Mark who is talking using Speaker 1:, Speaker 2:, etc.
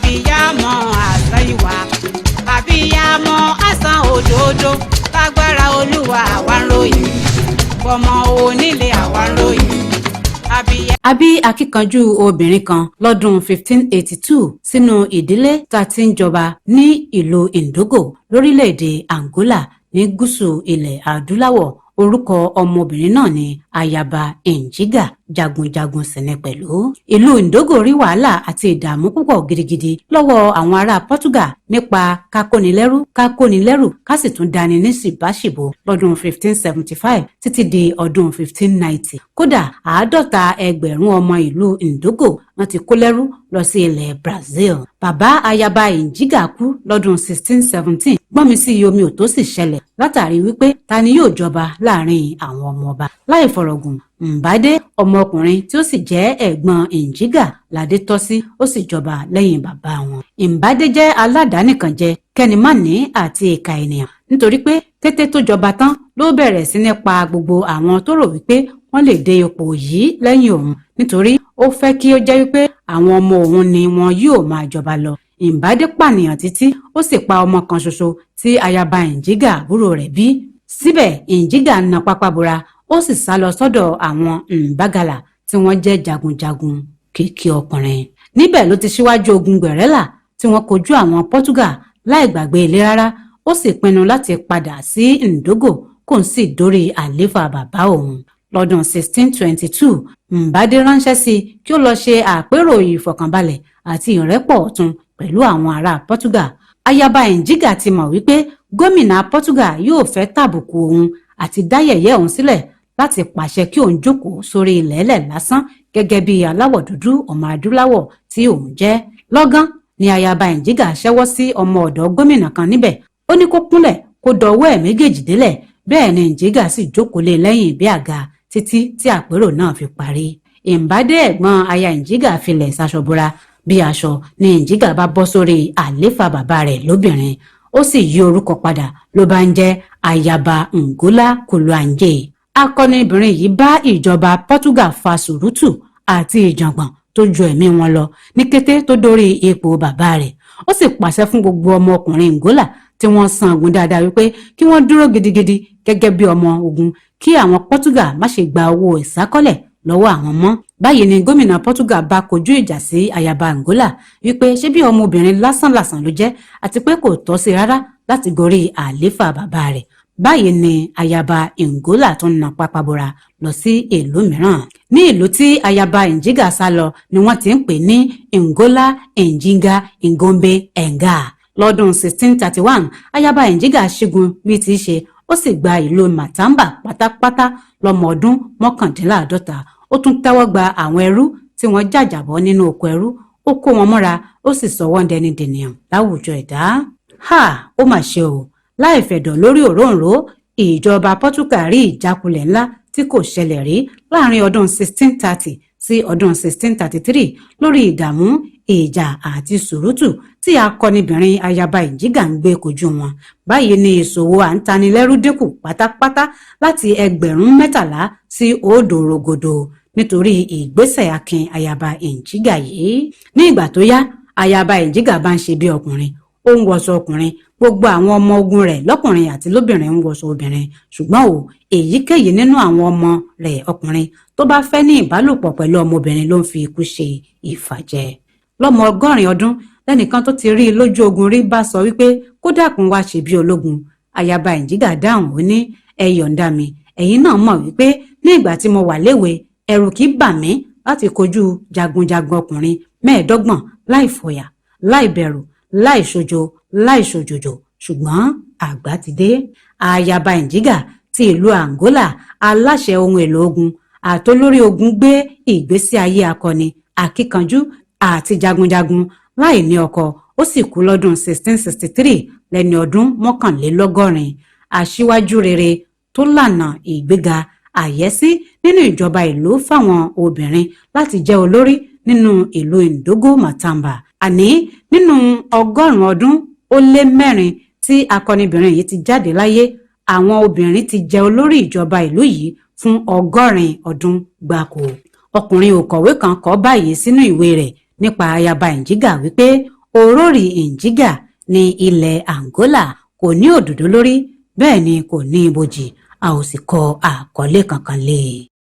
Speaker 1: Abiyamọ àsán ìwà, abiyamọ àsán òdodo. Lágbára Olúwa, àwa ń ròyìn fọmọ onílé, àwa ń ròyìn abiya.
Speaker 2: A bí akíkanjú obìnrin kan lọ́dún 1582 sínú ìdílé tá a ti ń jọba ní ìlú Ndongo lórílẹ̀‐èdè Angola ní gúúsù ilẹ̀ Adúláwọ̀. Orúkọ ọmọbìnrin náà ní Ayaba Njiga, jagunjagun sì ni pẹ̀lú. Ìlú Ndongo rí wàhálà àti ìdààmú púpọ̀ gidigidi lọ́wọ́ àwọn ará Portugal nípa kákónilẹ́rú, kákónilẹ́rù, ká sì tún dání ní ṣìbáṣìbò lọ́dún 1575 títí di ọdún 1590. Kódà, 50,000 ọmọ ìlú Ndongo wọ́n ti kó lẹ́rú lọ sí ilẹ̀ Brazil. Bàbá Ayaba Njiga kú lọ́dún 1617. Gbọ́nmi sí omi ò tó sì ṣẹlẹ̀ látàrí wípé ta ni yóò jọba láàrin àwọn ọmọ ọba. Láì fọ̀rọ̀gùn, Mbádé, ọmọkùnrin tí ó sì jẹ́ ẹ̀gbọ́n Njiga ládé tọ́ sí, ó sì jọba lẹ́yìn bàbá wọn. Mbádé jẹ́ aládàánìkànjẹ, kẹ́nimánì àti ìkà ènìyàn, nítorí pé kété tó jọba tán ló bẹ̀rẹ̀ sí ní pa gbogbo àwọn tó rò wípé wọ́n lè dé ipò yìí lẹ́yìn òun, nítorí ó fẹ́ kí ó jẹ́ wípé àwọn ọmọ òun ni wọn yóò máa jọba lọ. Ìbádé pànìyàn títí ó sì pa ọmọ kan ṣoṣo tí Ayaba Njiga àbúrò rẹ̀ bí. Síbẹ̀, Njiga na pápá bora, ó sì sá lọ sọ́dọ̀ àwọn Nbagala tí wọ́n jẹ́ jagunjagun kìkì ọkùnrin. Níbẹ̀ ló ti ṣíwájú ogun guerrilla tí wọ́n kojú àwọn Portugal láì gbàgbé ilé rárá. Ó sì pinnu láti padà sí Ndongo kó ń sì dórí àléfà bàbá òun. Lọ́dún 1622, Mbádé ránṣẹ́ sí i kí ó lọ ṣe àpérò ìfọ̀kànbalẹ̀ àti ìrẹ́pọ̀ ọ̀tun pẹ̀lú àwọn ará Portugal. Ayaba Njiga ti mọ̀ wípé gómìnà Portugal yóò fẹ́ tàbùkù òun àti dáyẹ̀yẹ́ òun sílẹ̀ láti pàṣẹ kí òun jókòó sórí ilẹ̀ẹ́lẹ̀ lásán gẹ́gẹ́ bí aláwọ̀ dúdú ọmọ adúláwọ̀ tí òun jẹ́. Lọ́gán ni Ayaba Njiga ṣẹ́wọ́ sí ọmọ ọ̀dọ̀ gómìnà kan níbẹ̀. Ó ní kó kúnlẹ̀, kó dọwọ́ ẹ̀ méjèèjì délẹ̀. Bẹ́ẹ̀ ni Njiga sì jókòó lé lẹ́yìn bí àga títí tí àpérò náà fi parí. Ìmbádé, ẹ̀gbọ́n aya Njiga, filẹ̀ ṣaṣọbúra bí aṣọ ni Njiga bá bọ́ sórí àléfà bàbá rẹ̀ lóbìnrin. Ó sì yí orúkọ padà, ló bá ń jẹ́ Ayaba Ngola Kuluanje. Akọnibìnrin yìí bá ìjọba Portugal fa sùrùtù àti ìjàngbọ̀n tó ju ẹ̀mí wọn lọ ní kété tó dórí ipò bàbá rẹ̀. Ó sì pàṣẹ fún gbogbo ọmọkùnrin Angola tí wọ́n san ogun dáadáa wípé kí wọ́n dúró gidigidi gẹ́gẹ́ bí ọmọ ogun, kí àwọn Portugal má ṣe gba owó ìsákọ́lẹ̀ lọ́wọ́ àwọn mọ́. Báyìí ni gómìnà Portugal bá kojú ìjà sí Ayaba Angola wípé ṣé bí ọmọbìnrin lásánlàsàn ló jẹ́, àti pé kò tọ́ sí rárá láti gorí àléfà bàbá rẹ̀. Báyìí ni Ayaba Angola tó ń na pápá bora lọ sí ìlú mìíràn. Ní ìlú tí Ayaba Njiga sá lọ ni wọ́n ti ń pè ní Ngola Njinga Ngombe Enga. Lọ́dún 1631, Ayaba Njiga ṣígun bí ti ṣe, ó sì gba ìlú Matamba pátápátá lọ́mọ ọdún 49. Ó tún tẹ́wọ́ gba àwọn ẹrú tí wọ́n jàjàbọ́ nínú oko ẹrú, ó kó wọn mọ́ra, ó sì sọ wọ́n dẹni dènìyàn láwùjọ ẹ̀dá. Ha, ó mà ṣe o! Láì fẹ̀dọ̀ lórí òróǹro, ìjọba Portugal rí ìjákulẹ̀ ńlá tí kò ṣẹlẹ̀ rí láàrin ọdún 1630 sí ọdún 1633 lórí ìdààmú, ìjà àti sùrùtù tí akọnibìnrin Ayaba Njiga ń gbé kojú wọn. Báyìí ni ìṣòwò à ń tanilẹ́rú dínkù pátápátá láti 13,000 sí 0 rogodo nítorí ìgbésẹ̀ akin Ayaba Njiga yìí. Ní ìgbà tó yá, Ayaba Njiga bá ń ṣe bí ọkùnrin, ó ń wọṣọ ọkùnrin. Gbogbo àwọn ọmọ ogun rẹ̀ lọ́kùnrin àti lóbìnrin ń wọṣọ obìnrin. Ṣùgbọ́n o, èyíkéyìí nínú àwọn ọmọ rẹ̀ ọkùnrin tó bá fẹ́ ní ìbálòpọ̀ pẹ̀lú ọmọbìnrin ló ń fi ikú ṣe ìfàjẹ. Lọ́mọ 80 ọdún, lẹ́nìkan tó ti rí i lójú ogun rí bá sọ wípé kó dákun wá ṣe bí ológun. Ayaba Njiga dáhùn, ó ní, "Ẹ yọ̀ǹda mi. Ẹ̀yin náà mọ̀ wípé ní ìgbà tí mo wà léwe, ẹ̀rù kì í bà mí láti kojú jagunjagun ọkùnrin 25 láì fòyà, láì bẹ̀rù, láì ṣojo, láì ṣòjòjò. Ṣùgbọ́n àgbà ti dé." Ayaba Njiga ti ìlú Angola, aláṣẹ ohun èlò ogun àtolórí ogun, gbé ìgbésí ayé akọni, akíkanjú àti jagunjagun láì ní ọkọ. Ó sì kú lọ́dún 1663 lẹ́ni ọdún 81. Aṣíwájú rere tó lànà ìgbéga àyẹ́sí nínú ìjọba ìlú fáwọn obìnrin láti jẹ́ olórí nínú ìlú Ndongo Matamba. Àní nínú 104 ọdún tí akọnibìnrin yìí ti jáde láyé, àwọn obìnrin ti jẹ́ olórí ìjọba ìlú yìí fún 80 ọdún gbáko. Ọkùnrin òkọ̀wé kan kọ báyìí sínú ìwé rẹ̀ nípa Ayaba Njiga wípé Orórì Njígà ní ilẹ̀ Angola kò ní òdòdó lórí, bẹ́ẹ̀ ni kò ní ibojì, a ò sì kọ àkọlé kankan lé e.